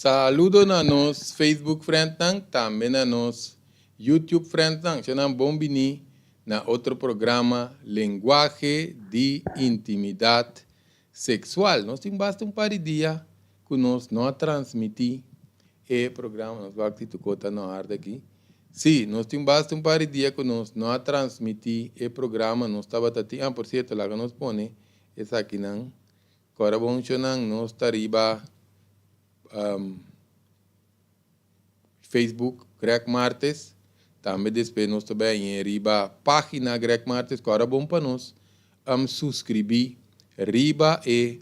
Saludo na nos Facebook friendnan, tambe na nos YouTube friendnan. Nan bon bini na otro programa Lenguahe di Intimidat Seksual. Nos tin basta un par di dia ku nos no a transmití e programa. Nos wak si tur kos ta na orde aki. Sí, nos tin basta un par di dia ku nos no a transmití e programa. Nos tabata tin, ah, por sierto, laga nos pone esakinan. Kòrda bon shonnan, nos ta riba Facebook Greg Martes. Tambe despues nos ta bai hañ'é riba página Greg Martes. Kòrda bon pa nos suskribí riba e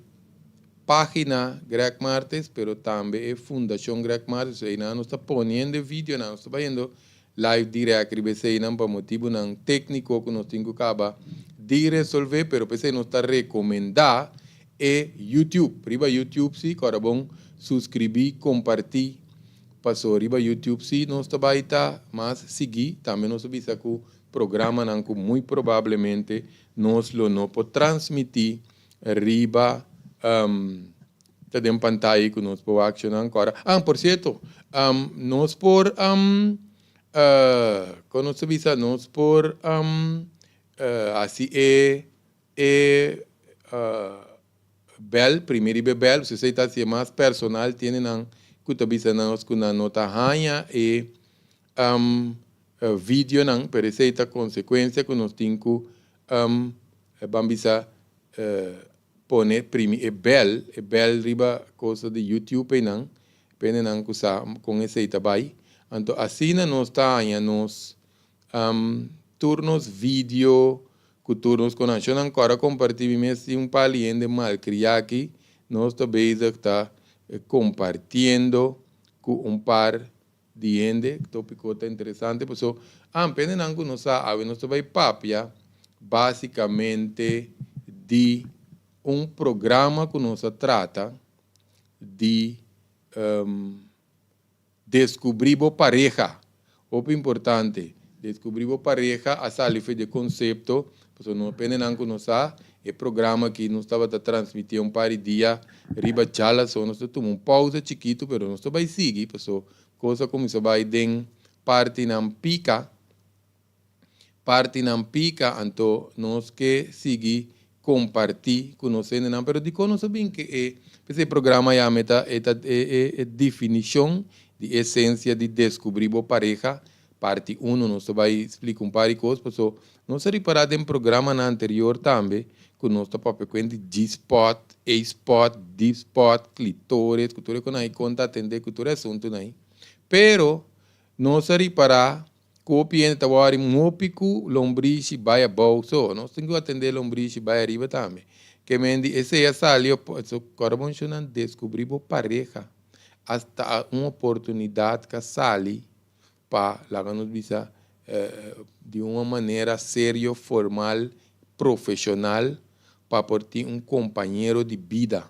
página Greg Martes, pero tambe e Fundashon Greg Martes. Einan nos ta poniendo e videonan, nos ta bayendo live direct riba eseinan pa motibunan tékniko ku nos tin ku kaba di resolvé, pero p'esei nos ta rekomendá e YouTube. Riba YouTube sí, kòrda bon suskribí, kompartí, paso riba YouTube sí nos ta bai ta mas sigui. Tambe nos ta bisa ku programanan ku muy probablemente nos lo no por transmití riba ta den pantaya ku nos por wak shonnan kòrda. Ah, por sierto, nos por, kon nos ta bisa, nos por hasi e e bèl, primi riba e bèl, si esei ta hasi e mas personal, tiene nan ku ta bisa nos ku nan no ta haña e videonan, pero esei ta konsekuensia ku nos tin ku ban bisa pone primi e bèl, e bèl riba cosa di YouTube einan, pendenan ku sa kon esei ta bai. Anto asina nos ta haña nos tur nos video ku tur nos konashonnan. Kòrda kompartí mi mes tin un par di hende malkriá aki, nos ta bezig ta kompartiendo ku un par di hende. Topiko ta interesante paso pendenan ku nos sa awe nos ta bai papia basikamente di un programa ku nos a trata di deskubrí bo pareha. Hopi importante, deskubrí bo pareha a sali for di e konsepto pasobra no pendenan ku nos sa e programa aki nos tabata transmití un par di dia riba djalason. Nos ta tuma un pousa chikitu pero nos ta bai sigui pasobra kos a kuminsá bai den partinan pika. Partinan pika anto nos ke sigui kompartí ku nos hendenan pero dikon nos a bin ke e p'esei programa yama e ta e ta e e e definishon di esensia di deskubrí bo pareha parti uno nos ta bai splika un par di kos paso nos a ripará den programanan anterior tambe ku nos ta papia kuent di G-spot, A-spot, D-spot, klitoris ku tur e konan ei kon ta atendé ku tur e asuntunan ei pero nos a ripará Ku hopi hende ta wòri hopi ku lombrishi bai abou. So, nos tin ku atendé lombrishi bai ariba tambe. Ke men di esei a sali op, so kòrda bo nshonnan deskubrí bo pareha. Asta un oportunidat ka sali pa, laga nos bisa, di un manera serio, formal, profeshonal pa por tin un kompañero di bida.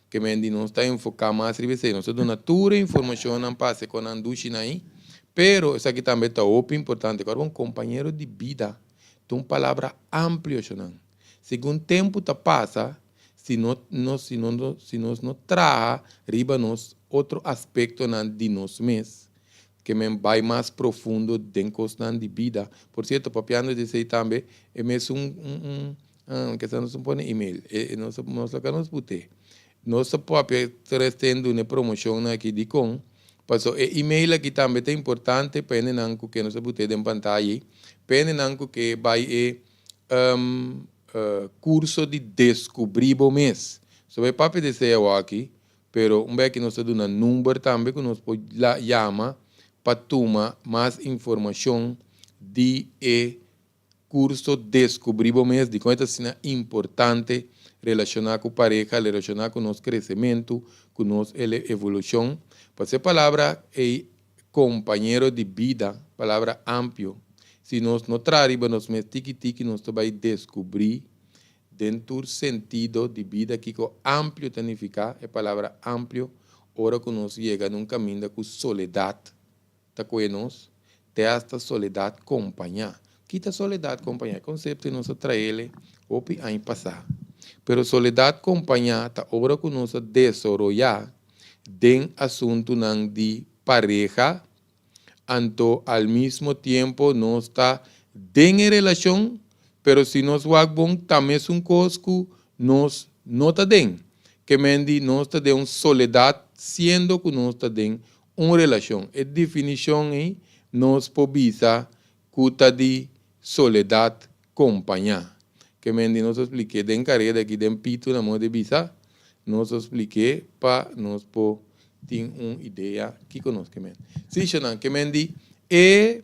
Ke men di nos ta enfoká mas riba esei. Nos ta duna tur e informashonnan pa hasi kon nan dushi nan ei, pero esaki tambe ta hopi importante. Kòrda un kompañero di bida ta un palabra amplio shonnan. Segun tempu ta pasa, si no nos si no si nos no traha riba nos otro aspektonan di nos mes, ke men bai mas profundo den kosnan di bida. Por sierto, papiando di esei tambe, e mesun un un Ah, kesa nos no pone email. E, e nos, nos lo ka nos put'é. Nos ta papia tres ten duna e promoshonnan aki dikon? Paso e email aki tambe ta importante pa hendenan ku ke nos a put'é den pantaya ei, pa hendenan ku ke bai e kurso di deskubrí bo mes. So bai papia di esei awaki, pero un beki nos ta duna number tambe ku nos por la yama pa tuma mas informashon di e Kurso Deskubrí Bo Mes, Dikon e ta asina importante relashoná ku pareha, relashoná ku nos kresementu, ku nos evolushon? Pasobra e palabra ei kompañero di bida, palabra amplio. Si nos no traha riba nos mes tiki tiki nos ta bai deskubrí den tur sentido di bida kiko amplio ta nifiká, e palabra amplio, ora ku nos yega na un kaminda ku soledat ta kohe nos te hasta soledad kompañá. Ki ta soledad kompañá? E konsepto ei nos a traele hopi aña pasá. Pero soledad kompañá ta ora ku nos a desoroyá Den asuntunan di pareha, anto al mismo tiempo nos ta den e relashon, pero si nos wak bon ta mesun kos ku nos no ta den. Ke men di nos ta den un soledat siendo ku nos ta den un relashon. E definishon ei nos por bisa ku ta di soledat kompañá. Ke men di nos a splik'é den kareda aki den pitu na moda di bisa, nos a splik'é pa nos por tin un idea kiko nos ke men. Sí, shonnan, ke men di e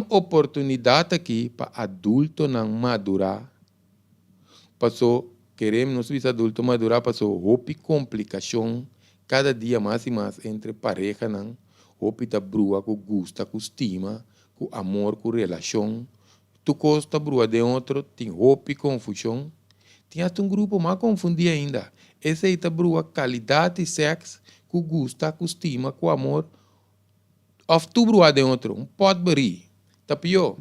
oportunidat aki pa adultonan madurá, paso kere nos bisa adulto madurá paso hopi komplikashon kada dia mas i mas entre parehanan, hopi ta brua ku gusta ku stima, ku amor, ku relashon, tur kos ta brua den otro, tin hopi konfushon. Tin hasta un grupo mas konfundí ainda. Esei ta brua kalidat di sèks ku gusta, ku stima, ku amor, òf tur brua den otro, un pòtberí. Ta pió.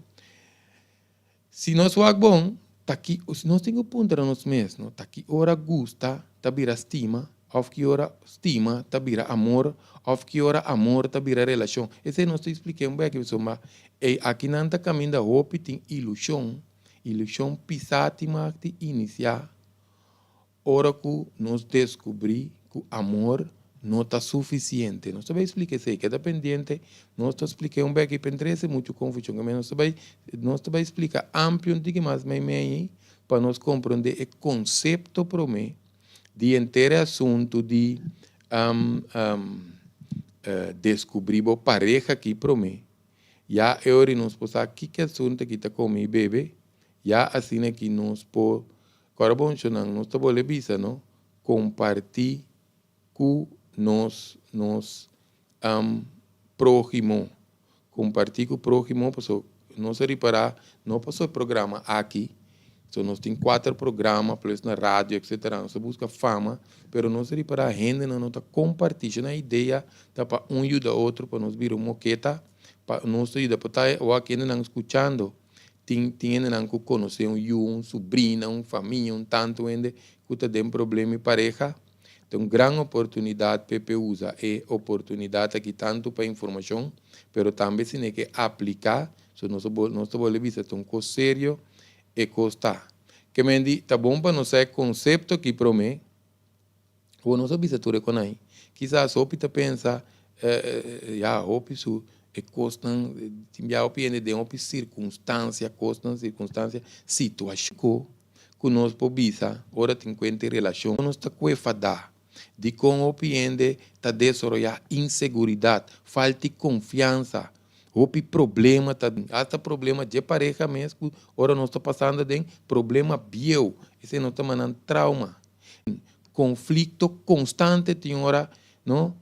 Si nos wak bon, ta ki, nos tin ku puntra nos mes, no, ta ki ora gusta ta bira stima, òf ki ora stima ta bira amor, òf ki ora amor ta bira relashon? Esei nos ta eksplik'é un bèki pasobra ei akinan ta kaminda hopi tin ilushon, ilushon pisá tin mag di inisiá. Ora ku nos deskubrí ku amor no ta sufisiente. Nos ta bai splika esei. Keda pendiente, nos ta splik'é un bek i pa trese muchu konfushon. Keme nos ta bai, nos ta bai splika amplio un tiki mas meimei pa nos komprondé e konsepto promé di henter e asuntu di deskubrí bo pareha aki promé. Ya e ora nos por sa kiko e asuntu aki ta kome i bebe, ya asina ki nos por Kòrda bon shonnan, nos ta bolbe bisa no, kompartí ku nos nos próhimo. Kompartí ku próhimo paso nos a ripará no paso e programa aki, so nos tin kuater programa plus na radio etcetera, nos ta buska fama, pero nos a ripará hendenan no ta kompartí. Shonnan idea ta pa un yuda otro pa nos bira un moketa, pa nos ta yuda por ta awor hendenan skuchando. Tin tin hendenan ku konosé un yu, un subrina, un famia, un tantu hende ku ta den problema i pareha. Ta un gran oportunidat p'e p'e usa e oportunidat aki tantu pa informashon, pero tambe si ne ke apliká, so nos a nos ta bolbe bisa ta un kos serio e kos ta. Ke men di ta bon pa nos sa e konsepto aki promé. Bo no sa bisa tur e konai. Kisas hopi ta pensa, ya hopi su e kosnan, tin bia hopi hende den hopi sirkunstansia, kosnan, sirkunstansia, situashon ku nos por bisa ora tin kuenta e relashon. Nos ta kue fadá dikon hopi hende ta desaroyá inseguridat, falta di konfiansa, hopi problema ta, hasta problema dje pareha mes ku ora nos ta pasando aden, problema bieu, esei nos ta manda nan trauma. Konflikto konstante tin ora, no,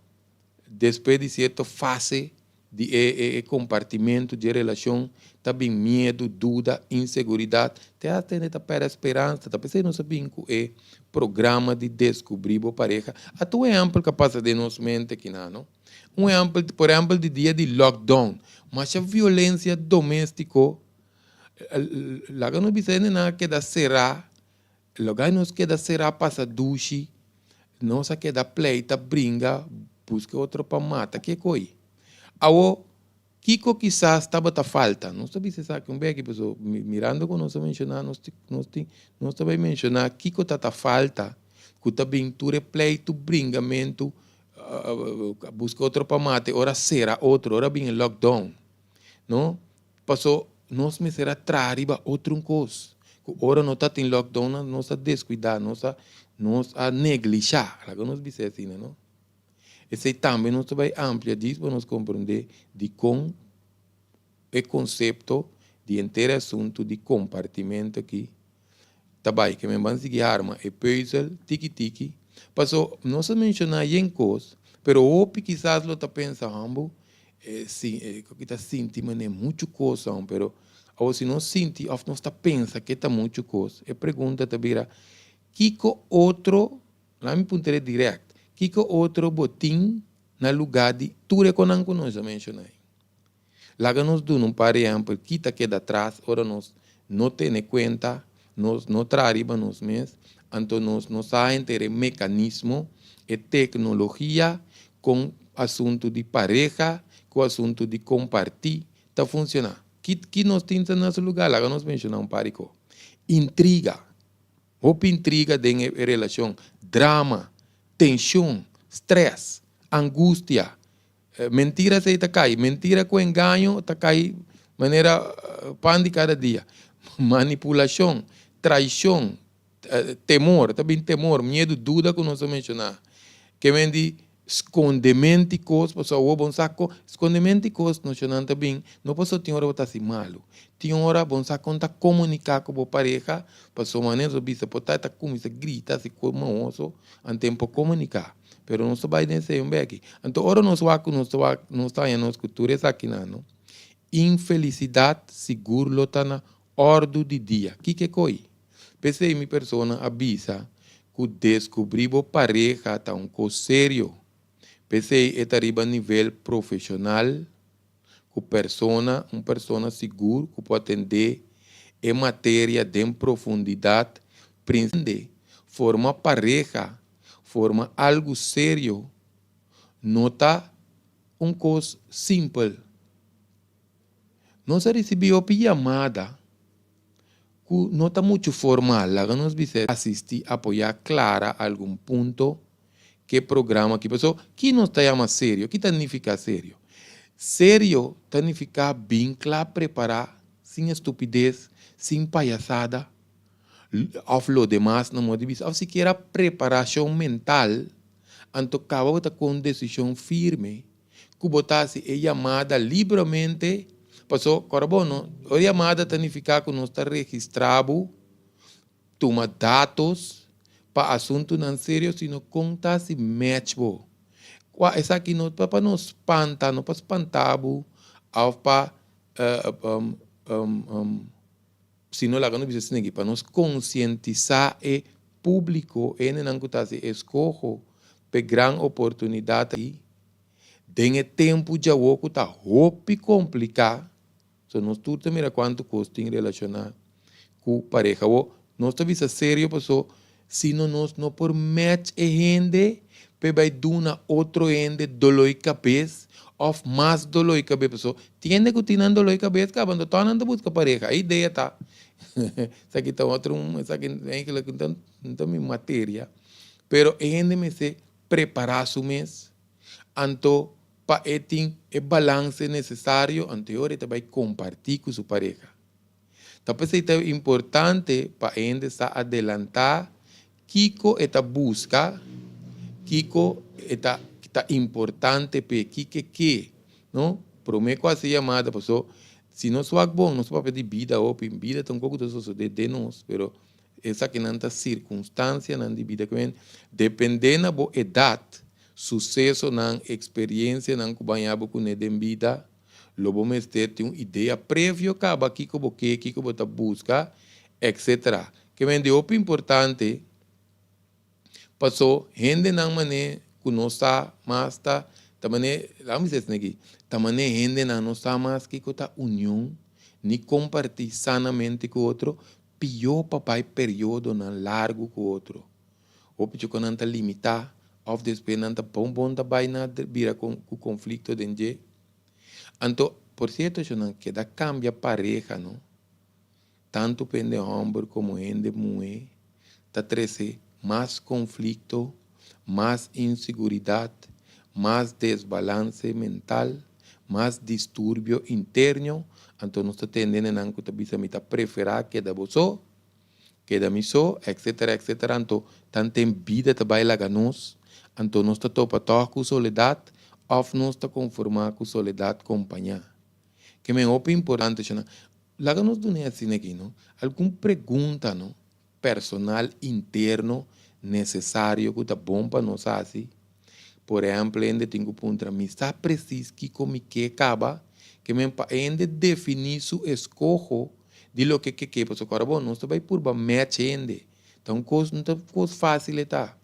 despues di sierto fase di e e kompartimentu di e relashon ta bin miedu, duda, inseguridat, te hasta hende ta pèrdè speransa. Ta p'esei nos a bin ku e programa di deskubrí bo pareha. Ata un ehèmpel ku a pasa den nos mente kinan, no. Un ehèmpel, por ehèmpel di dia di lockdown, masha violensia doméstiko, laga nos bisa hendenan a keda será. Loga nos keda será pasa dushi, nos a keda pleita, bringa, buska otro pa mata, ke koi? Awo, kiko kisas tabata falta? Nos ta bisa esaki un beki, pasobra mirando ku nos a menshoná, nos nos tin, nos ta bai menshoná kiko ta ta falta ku ta bin tur e pleitu, bringamentu, buska otro pa mata, e ora sera otro, ora bin e lockdown, no? Paso nos mester a traha riba otro un kos, ku ora no ta tin lockdown nos a deskuidá, nos a nos a neglishá, laga nos bisa asina no. Esei tambe nos ta bai amplia dis pa nos komprondé dikon e konsepto di henter e asuntu di kompartimentu aki ta bai. Ke men ban sigui harma e pùzel tiki tiki, paso nos a menshoná yen kos, pero hopi kisas lo ta pensa, Hambo, E si e ku ta sinti manera muchu kos aun, pero awor si nos sinti òf nos ta pensa ke ta muchu kos, e pregunta ta bira, kiko otro, laat mi puntra e dirèkt, kiko otro bo tin na lugá di tur e konan ku nos a menshoná ei? Laga nos duna un par ehèmpel ki ta keda atras ora nos no tene kuenta. Nos no traha riba nos mes, anto nos no sa henter e mekanismo, e teknologia kon asuntu di pareha ku asuntu di kompartí ta funshoná. Ki ki nos tin ta na su lugá? Laga nos menshoná un par di kos. Intriga. Hopi intriga den e relashon, drama, tenshon, strès, angustia. Mentira esei ta kai. Mentira ku engaño ta kai manera pan di kada dia. Manipulashon, traishon, temor, ta bin temor, miedu, duda ku nos a menshoná. Ke men di skondementi kos, pasobra awor bo no sa kon, skondementi kos noshonan ta bin, no pasobra tin ora bo ta hasi malu, tin ora bo no sa kon ta komuniká ku bo pareha, pasobra manera bo bisa por ta e ta kuminsá grita hasi kos mahoso, anto e por komuniká. Pero nos ta bai den esei un beki. Anto ora nos wak ku nos ta wak, nos ta haña nos ku tur esakinan no, infelisidat sigur lo ta na òrdu di dia. Kiko e koi? P'esei mi persona a bisa ku deskubrí bo pareha ta un kos serio. P'esei e ta riba nivel profeshonal ku persona, un persona sigur ku por atendé e materia den profundidat, prende, forma pareha, forma algu serio no ta un kos simpel. Nos a risibí hopi yamada ku no ta muchu formal, laga nos bisa asistí apoyá klara algun punto ke programa aki. Pasobra ki nos ta yama serio? Ki ta nifiká serio? Serio ta nifiká bin kla prepará, sin estupides, sin payasada òf lo demas na modo di bisa, òf sikiera preparashon mental, anto kaba bo ta ku un desishon firme ku bo ta hasi e yamada libremente, paso kòrda bo no, e yamada ta nifiká ku nos ta registrá bo, tuma datos pa asuntunan serio, sino kon ta hasi match bo. Kua esaki no ta pa nos spanta, no pa spanta bo òf pa sino laga nos bisa asina aki, pa nos konsientisá e públiko, e hendenan ku ta hasi eskoho p'e gran oportunidat aki den e tempu djawo ku ta hopi kompliká. So nos tur ta mira kuantu kos tin relashoná ku pareha. Awor, nos ta bisa serio paso sino nos no por match e hende p'e bai duna otro hende doloi kabes òf mas doloi kabes. Paso tin hende ku tin nan doloi kabes kaba anto tòg nan ta buska pareha. E idea ta esaki ta otro esaki eigenlijk no ta mi materia. Pero e hende mester prepará su mes anto pa e tin e balanse nesesario anto e ora e ta bai kompartí ku su pareha. Ta p'esei ta importante pa e hende sa adelantá kiko e ta buska, kiko e ta ta importante p'e, kiko e ke, no? Promé ku hasi yamada paso si nos wak bon nos ta papia di bida hopi, bida ta un kos ku ta sosodé den nos pero Esakinan ta sirkunstansianan di bida ku men dependé na bo edat, susesonan, eksperensianan ku baña bo kuné den bida, lo bo mester tin un idea previo kaba kiko bo ke, kiko bo ta buska, etc. Ke men di hopi importante paso hendenan mané ku no sa mas ta ta mané, laga mi bisa esaki aki, ta mané hendenan no sa mas kiko ta union ni kompartí sanamente ku otro, Pió pa bai periodonan largu ku otro. Hopi djokonan ta limitá òf despues nan ta bon bon ta bai na bira ku konflikto den dje. Anto, por sierto eshonan keda kambia pareha no. Tantu pa hende hòmber komo hende muhé ta trese mas konflikto, mas inseguridat, mas desbalanse mental, mas disturbio interno, anto nos ta tende nenan ku ta bisa mi ta preferá keda bo so, keda mi so, etcetera, etcetera, anto tanten bida ta bai laga nos, anto nos ta topa tòg ku soledat òf nos ta konformá ku soledat kompañá. Ke men hopi importante shona, laga nos dun'é asina aki no, algun pregunta no, personal interno nesesario ku ta bon pa nos hasi. Por ehèmpel, hende tin ku puntra, Mi sa presis kiko mi ke kaba? Ke men pa hende definí su eskoho di loke ke ke. Pasobra kòrda bon, nos ta bai purba match hende. Ta un kos, no ta un kos fásil e ta.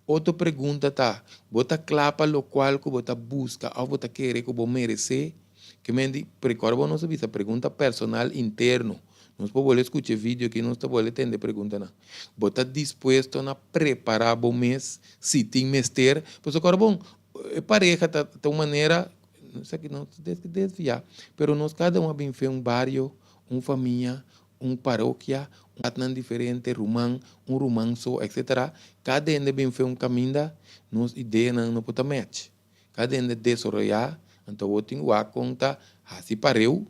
Otro pregunta ta, Bo ta kla pa lokual ku bo ta buska òf bo ta kere ku bo meresé? Ke men di, kòrda bon nos a bisa pregunta personal interno. Nos por bolbe skucha e video aki, nos ta bolbe tende preguntanan. Bo ta dispuesto na prepará bo mes si tin mester? Pasobra bon, e pareha ta ta un manera, esaki no ta desviá, pero nos kada un a bin fe un bario, un famia, un parokia, un diferente, ruman, un ruman so, etcetera. Kada hende bin fe un kaminda, nos ideanan no por ta match. Kada hende desaroyá, anto bo tin wak kon ta hasi pareu,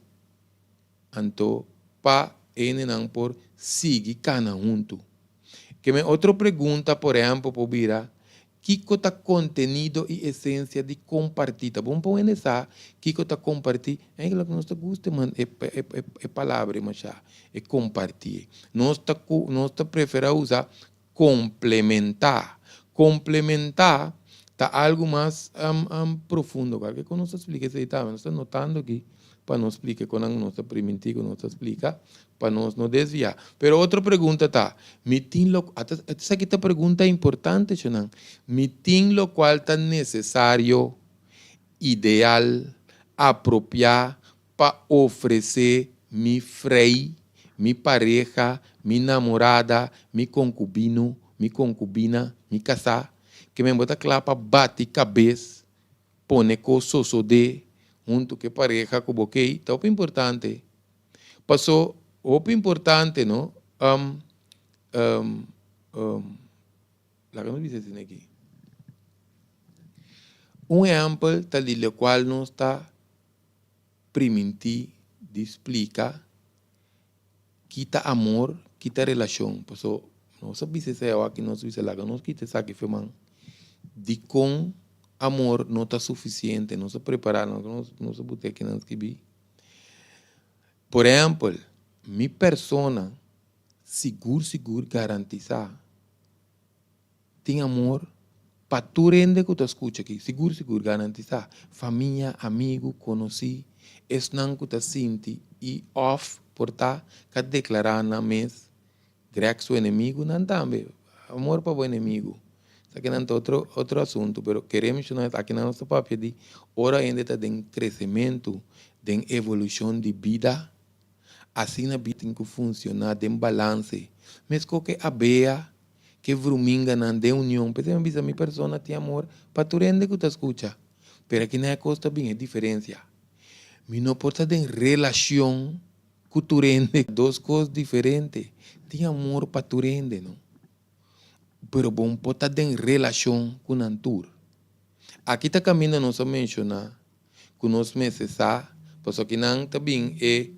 anto pa hendenan por sigui kana huntu. Ke men otro pregunta, por ehèmpel, por bira, Kiko ta kontenido i esensia di kompartí? Ta bon pa un hende sa kiko ta kompartí. Eigenlijk nos ta gusta man e e palabra ei mashá, e kompartí. Nos ta ku nos ta preferá usa komplementá. Komplementá ta algu mas profundo. Kualke ku nos ta splika esei tambe. Nos ta notando aki pa nos splika kon nan nos ta primintí ku nos ta splika pa nos no desviá. Pero otro pregunta ta, Mi tin lo, ata esaki ta pregunta importante shonan, mi tin lokual ta nesesario, ideal, apropiá pa ofresé mi frei, mi pareha, mi namorada, mi konkubino, mi konkubina, mi kasá? Ke men bo ta kla pa bati kabes pone kos sosodé huntu ku e pareha ku bo kei ta hopi importante. Paso hopi importante no, laga nos bisa asina aki. Un ehèmpel ta di lokual nos ta primintí di splika ki ta amor, ki ta relashon. Paso nos a bisa esei awaki, nos a bisa laga nos kita esaki fe man. Dikon amor no ta sufisiente? Nos a prepará, nos a buta aki nan skibí. Por ehèmpel, mi persona sigur sigur garantisá tin amor pa tur hende ku ta skucha aki, sigur sigur garantisá, famia, amigu, konosí, esnan ku ta sinti i òf por ta ka deklará nan mes Greg su enemigunan tambe, amor pa bo enemigu. Esakinan ta otro otro asuntu, pero kere menshoná akinan nos ta papia di ora hende ta den kresementu, den evolushon di bida, asina bida tin ku funshoná den balanse. Meskos ke abea, ke vruminganan den union. P'esei mi bisa mi persona tin amor pa tur hende ku ta skucha. Pero akinan e kos ta bin e diferensia. Mi no por ta den relashon ku tur hende. Dos kos diferente. Tin amor pa tur hende, no? Pero bo por ta den relashon ku nan tur. Aki ta kaminda nos a menshoná ku nos mester sa, pasobra kinan ta bin e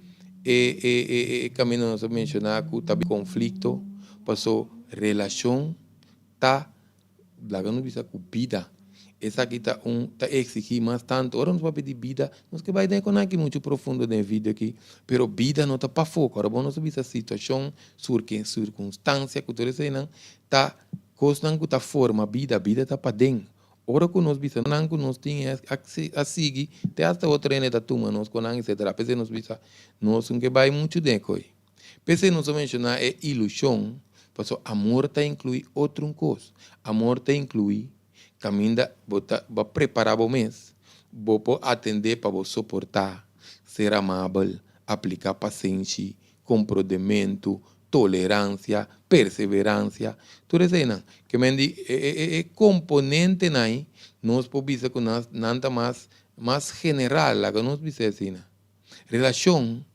e e e e kaminda nos a menshoná ku ta bin konflikto, paso relashon ta Laga nos bisa ku bida esaki ta un ta eksigí mas tantu. Ora nos papia di bida, nos ke bai den e konaki muchu profundo den e video aki, pero bida no ta pafó. Ora bo nos ta bisa situashon, surke, sirkunstansia ku tur eseinan ta kosnan ku ta forma bida. Bida ta paden. Ora ku nos bisa nan ku nos tin e a sigui te asta otro hende ta tuma nos ku nan etsetera. P'esei nos bisa nos no ke bai muchu den e koi. P'esei nos a menshoná e ilushon, pasobra amor ta inkluí otro un kos. Amor ta inkluí kaminda bo ta bo a prepará bo mes, bo por atendé pa bo soportá, ser amabel, apliká pasenshi, komprondementu, toleransia, perseveransia, tur eseinan. Ke men di e e e komponentenan ei nos por bisa ku nan nan ta mas mas general, laga nos bisa asina. Relashon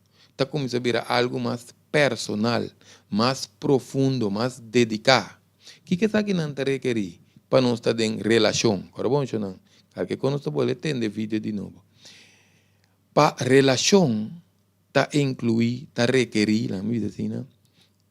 ta kuminsá bira algu mas personal, mas profundo, mas dediká. Kiko esakinan ta rekerí pa nos ta den relashon? Ora bon shonnan, kalke kon nos ta bolbe tende video di nobo. Pa relashon ta inkluí, ta rekerí, laga mi bisa asina,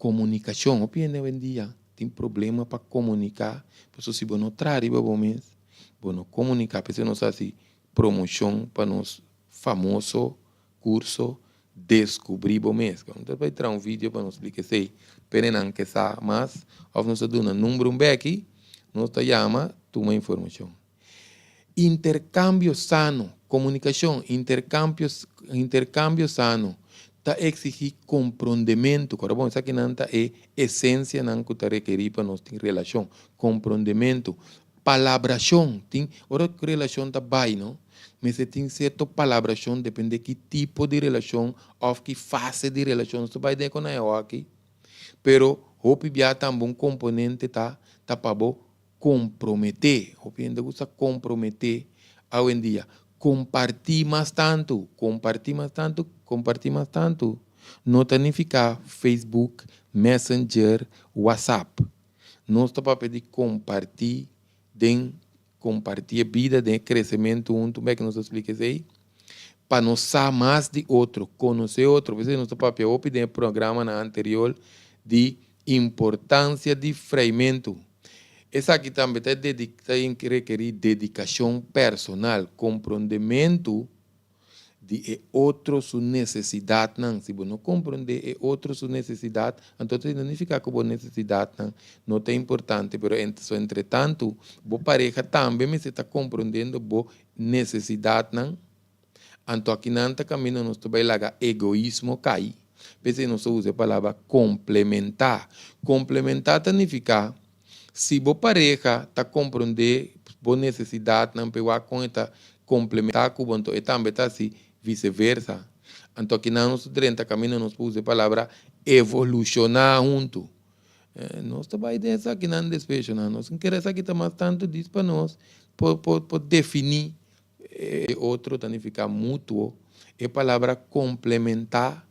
komunikashon. Hopi hende awendia tin problema pa komuniká, pasobra si bo no traha riba bo mes, bo no komuniká. P'esei nos a hasi promoshon pa nos famoso curso Descubrí Bo Mes. Nos ta bai traha un video pa nos splica esey. P'e nan ke sa mas of nos ta duna number un beki, nos ta yama tuma informacion. Intercambio sano, comunicacion, intercambio, intercambio sano ta exigi comprondemento. Ora bon, esakinan ta e esencianan cu ta rekeri pa nos tin relacion. Comprondemento. Palabrashon, tin ora ku relashon ta bai no, mester tin sierto palabrashon depende ki tipo di relashon òf ki fase di relashon nos ta bai den ku nan e awaki. Pero hopi bia tambe un komponente ta ta pa bo komprometé. Hopi hende gusta komprometé awendia. Kompartí mas tantu, kompartí mas tantu, kompartí mas tantu no ta nifiká Facebook, Messenger, WhatsApp. Nos ta papia di kompartí den kompartí e bida, den e kresementu huntu. Bek nos ta splika esei? Pa nos sa mas di otro, konosé otro. P'esei nos ta papia hopi den e programanan anterior di importansia di freimentu. Esaki tambe ta ta rekerí dedikashon personal, komprondementu di e otro su nesesidatnan. Si bo no komprondé e otro su nesesidat, anto ta nifiká ku bo nesesidatnan no ta importante. Pero so entretantu bo pareha tambe mester ta komprondiendo bo nesesidatnan. Anto akinan ta kaminda nos ta bai laga egoismo kai. P'esei nos ta usa e palabra komplementá. Komplementá ta nifiká si bo pareha ta komprondé bo nesesidatnan p'e wak kon e ta komplementá ku bo, anto e tambe ta hasi viseversa. Anto akinan nos ta drenta kaminda nos por usa e palabra evolushoná huntu. Nos ta bai den esakinan despechonan. Nos no kere esaki ta mas tantu dis pa nos por por definí E otro ta nifiká mutuo. E palabra komplementá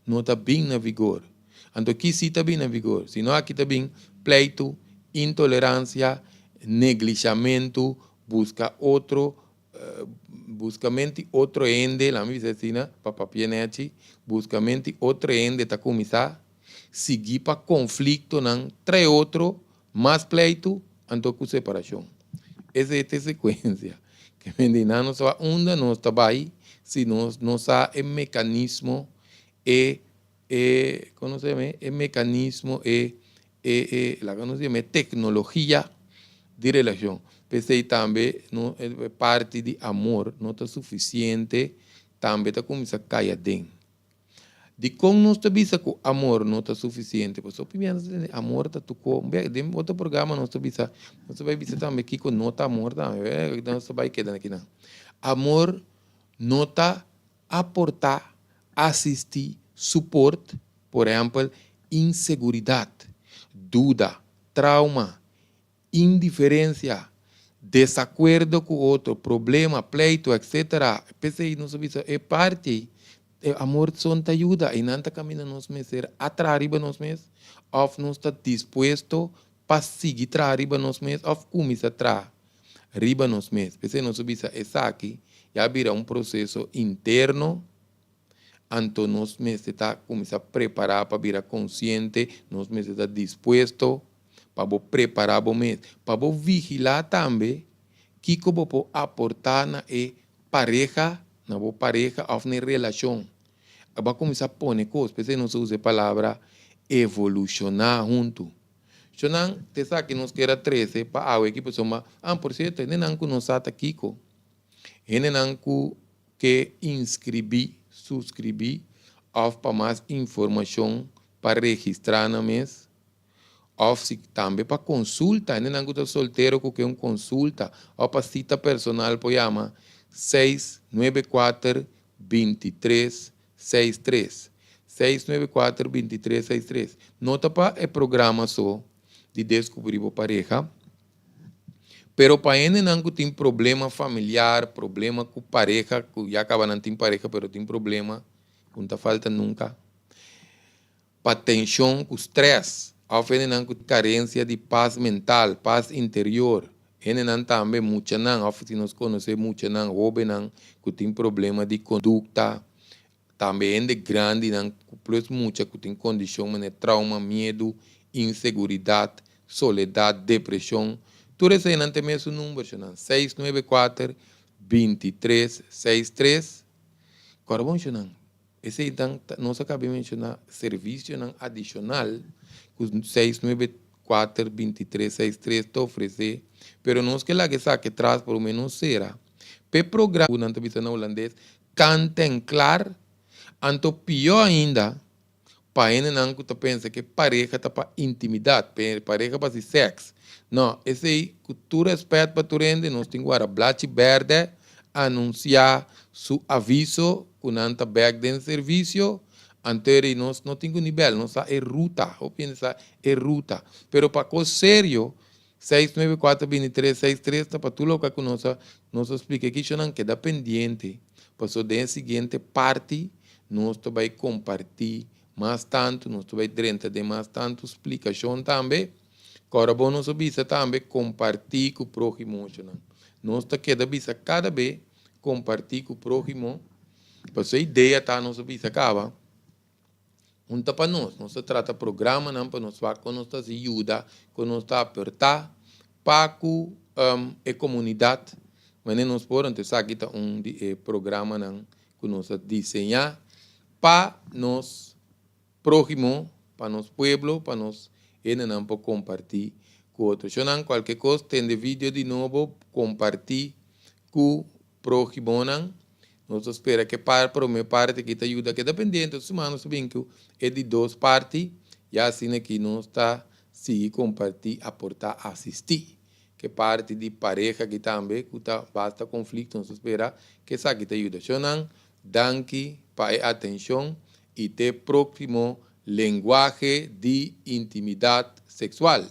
no ta bin na vigor. Anto ki sí ta bin na vigor? Si no aki ta bin pleitu, intoleransia, neglishamentu, buska otro, buskament di otro hende, laga mi bisa asina pa papia nechi, buskament di otro hende ta kuminsá, sigui pa konfliktonan trae otro, Mas pleitu, anto ku separashon. Esei ta e sekuensia. Ke men di nan no sa unda nos ta bai si nos no sa e mekanismo, e e komo nos ta yama e mekanismo, e e e laga nos yama e teknologia di relashon. P'esei tambe no e parti di amor no ta sufisiente, tambe ta kuminsá kai aden. Dikon nos ta bisa ku amor no ta sufisiente? Pasobra hopi nos ta tende amor ta tuko. Den otro programa nos ta bisa, nos ta bai bisa tambe kiko no ta amor tambe. Nos ta bai keda akinan. Amor no ta aportá, asistí, suport, por ehèmpel, inseguridat, duda, trauma, indiferensia, desakuerdo ku otro, problema, pleitu, etc. P'esei nos a bisa e parti ei, e amor son ta yuda i nan ta kaminda nos mester a traha riba nos mes òf nos ta dispuesto pa sigui traha riba nos mes òf kuminsá traha riba nos mes. P'esei nos a bisa esaki ya bira un proseso interno, anto nos mester ta kuminsá prepará pa bira konsiente, nos mester ta dispuesto. Pa bo prepará bo mes. Pa bo vigilá tambe kiko bo por aportá na e pareha, na bo pareha òf na e relashon. Bo a kuminsá pone kos, p'esei nos a usa e palabra evolushoná huntu. Shonnan, ta esaki nos kier a trese pa awe aki pasobra, ah, por sierto, hendenan ku no sa ta kiko, hendenan ku ke inskribí, suskribí òf pa mas informashon pa registrá nan mes, Òf si tambe pa konsulta, hendenan ku ta soltero ku ke un konsulta òf pa sita personal por yama 694 23 63. 694 23 63. No ta pa e programa so di deskubrí bo pareha, pero pa hendenan ku tin problema familiar, problema ku pareha, ku ya kaba nan tin pareha pero tin problema ku no ta falta nunka. Pa tenshon ku strès òf hendenan ku karensia di pas mental, pas interior. Hendenan tambe, muchanan òf si nos konosé muchanan, hóbennan ku tin problema di kondukta. Tambe hende grandinan ku plus mucha ku tin kondishon manera trauma, miedu, inseguridat, soledat, depreshon. Tur eseinan ta e mesun number, shonnan, 694 23 63. Kòrda bon, shonnan. Esei tan nos a kabi menshoná servisionan adishonal ku 694 23 63 ta ofresé, pero nos ke laga esaki atras por lo menos sera p'e programa ku nan ta bisa na hulandes kant en klaar, anto pió ainda. Pa hendenan ku ta pensa ku e pareha ta pa intimidat, pareha pa hasi sèks. No, esei ku tur rèspèt pa tur hende nos tin ku wara Blachi Bèrdè anunsiá su aviso ku nan ta bèk den servisio, anto eri nos no tin ku ni bèl, nos sa e ruta, hopi hende sa e ruta. Pero pa kos serio, 694 23 63 ta pa tur loke ku nos a splika aki, nan keda pendiente, pasobra den e siguiente parti nos ta bai kompartí mas tantu, nos ta bai drenta den mas tantu splikashon tambe. Kòrda bon, nos a bisa tambe kompartí ku próhimo. Nos ta keda bisa kada be kompartí ku próhimo. Pasobra e idea ta, nos a bisa kaba, un ta pa nos, nos ta trata programanan pa nos wak ku nos ta yuda, ku nos ta aportá pa ku e komunidat. Manera nos por, anto esaki ta un di e programanan ku nos a diseñá pa nos próhimo, pa nos pueblo, pa nos hendenan por kompartí ku otro. Shonnan, kualke kos, tende video di nobo, kompartí ku próhimonan. Nos ta spera ku e promé parti aki ta yuda. Keda pendiente, siman nos bin ku e di dos parti, ya asina ku nos ta sigui kompartí, aportá, asistí. Ku parti di pareha aki tambe, ku ta basta konflikto, nos ta spera ku esaki ta yuda. Shonnan, danki pa e atenshon i te próksimo Lenguahe di Intimidat Seksual.